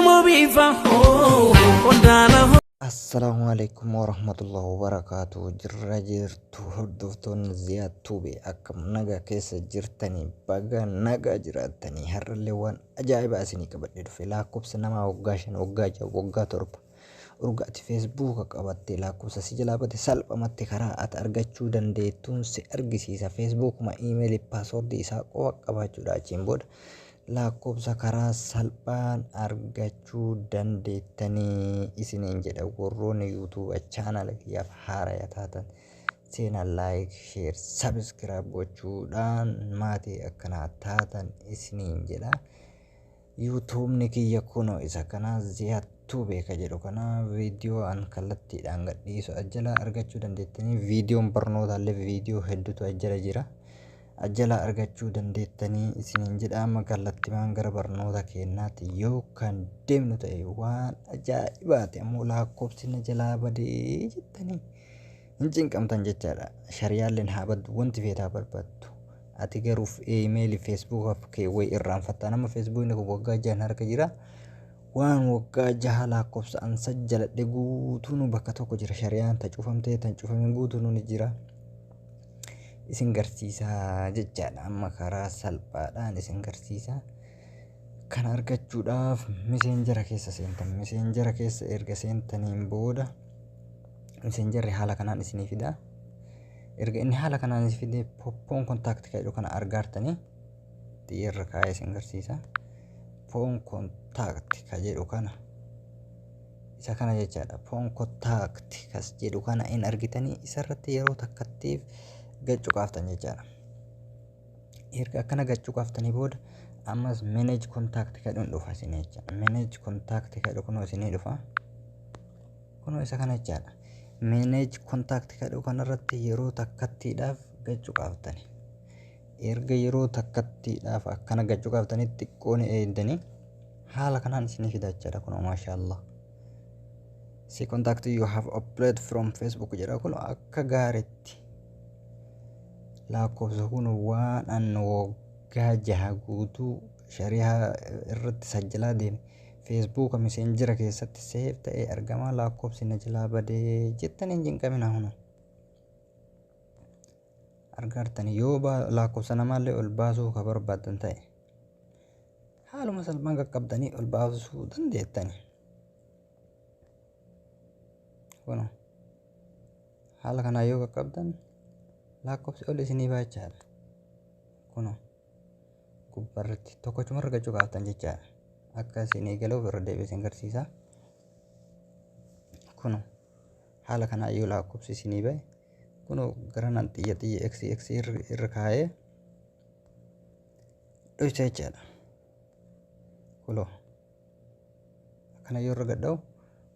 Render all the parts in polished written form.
Sarmuu biifa qondaala. Assalaamu alaikum warahmatullahi wabarakaatu. Jirra jirtu, hordoftoonni Ziyaad Tube, akkam nagaa keessa jirtanii? Baga nagaa jiraattanii. Har'allee waan ajaa'ibaa isinii qabadhee dhufe. Lakkoofsa namaa waggaa 5, waggaa 6, waggaa 7 urga ati Feesbuuka qabattee lakkoofsa si jalaa bade salphamatti karaa ati argachuu dandeettuun si argisiisa. Feesbuukuma iimeelii paaswordii isaa qofa qabaachuudha. Achiin booda lakkoofsa karaa salphaan argachuu dandeettanii isiniin jedha. Warroonni YouTube channel kiyyaaf haaraya taatan seenaa like, share, subscribe gochuudhaan maatii akkanaa taatan isiniin jedha. YouTubeni kiyya kunoo isa kana, Ziyaad Tube ka jedhu kana. Viidiyoo an kallattiidhaan gadhiisu ajjalaa argachuu dandeettanii. Viidiyoon barnootaallee viidiyoo hedduutu ajjala jira, ajjalaa argachuu dandeettanii isiniin jedha. Amma kallattimaan gara barnoota keenyaatti yoo kan deemnu ta'e, waan ajaa'ibaati. Ammoo lakkoofsi na jalaa badee jettanii hin cinqamtan jechaadha. Shariyaalleen haa baddu, wanti feetaa barbaaddu. Ati garuu iimeelii Feesbuukaaf kee wayi irraanfattaa. Nama Feesbuukni kun waggaa 6n harka jira. Waan waggaa 6 lakkoofsa an sajjaladhe guutuun bakka tokko jira. Shariyaan ta cufamtee tan cufamin guutuun ni jira. Isin garsiisaa jechaadha. Amma karaa salphaadhaan isin garsiisa. Kana argachuudhaaf Messenger keessa seentan. Messenger keessa erga seentaniin booda Messengerri haala kanaan isinii fida. Erga inni haala kanaan isin fide, phone contact kan jedhu kana argaartanii xiyyeerra kaa'ee isin garsiisa. Phone contact kan jedhu kana, isa kana jechaadha. Phone contact kas jedhu kana in argitanii, isarratti yeroo takkattiif gachuu kaaftan jechaadha. Erga akkana gachuu kaaftanii booda ammas manage contact kan jedhu dhufa isin jecha. Manage contact kan jedhu kunoo isinii dhufa. Kunoo isa kana jechaadha. Manage contact kan jedhu kanarratti yeroo takkattiidhaaf gachuu kaaftani. Erga yeroo takkattiidhaaf akkana gachuu kaaftanii, xiqqoo ni eegdanii, haala kanaan isinii fida jechaadha. Kunoo, maashaallah. "See contact you have uploaded from Facebook" jedha. Kun akka gaariitti lakkoofsa kun waan an waggaa 6 guutuu shari'aa irratti sajjalaa deeme Feesbuuka Messenger keessatti save ta'ee argama. Lakkoofsi na jalaa badee jettanii hin cinqamina. Hunu argaartani, yoo lakkoofsa namaallee ol baasuu ka barbaaddan ta'e, haaluma salphaan qaqqabdanii ol baasuu dandeettani. Kun haala kanaan yoo qaqqabdan lakkoofsi ol isinii baachaadha. Kun gubbaarratti tokkochuma argachuu kaaftan jechaadha. Akka isinii galuuf irra deebi'ee isin garsiisa. Kun haala kanaan yoo lakkoofsi isinii bahe, kun garanaan xiyya xiyya x x irra kaa'ee dhoysa jechaadha. Kunoo akkana yoo irra gadha'u,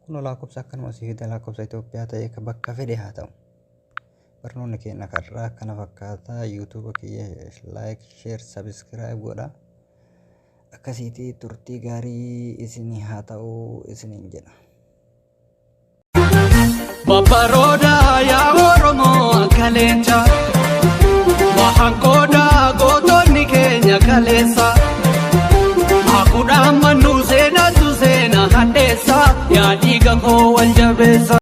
kunoo lakkoofsa akkanuma asii fida. Lakkoofsa Itoophiyaa ta'ee ka bakka fedhe haa ta'u. Barnoonni keenya karraa akkana fakkaataa. YouTube kiyya like, share, subscribe godha. Akkasiitii turtii gaarii isinii haa ta'u isiniin jedha. Babbarooda yaa Oromoo akka leenca. Wahan qooda gootonni keenya kaleessa. Hafuudhaan mannuu seenatu seena hadheessa. Yaa dhiiga koo wal jabeessa.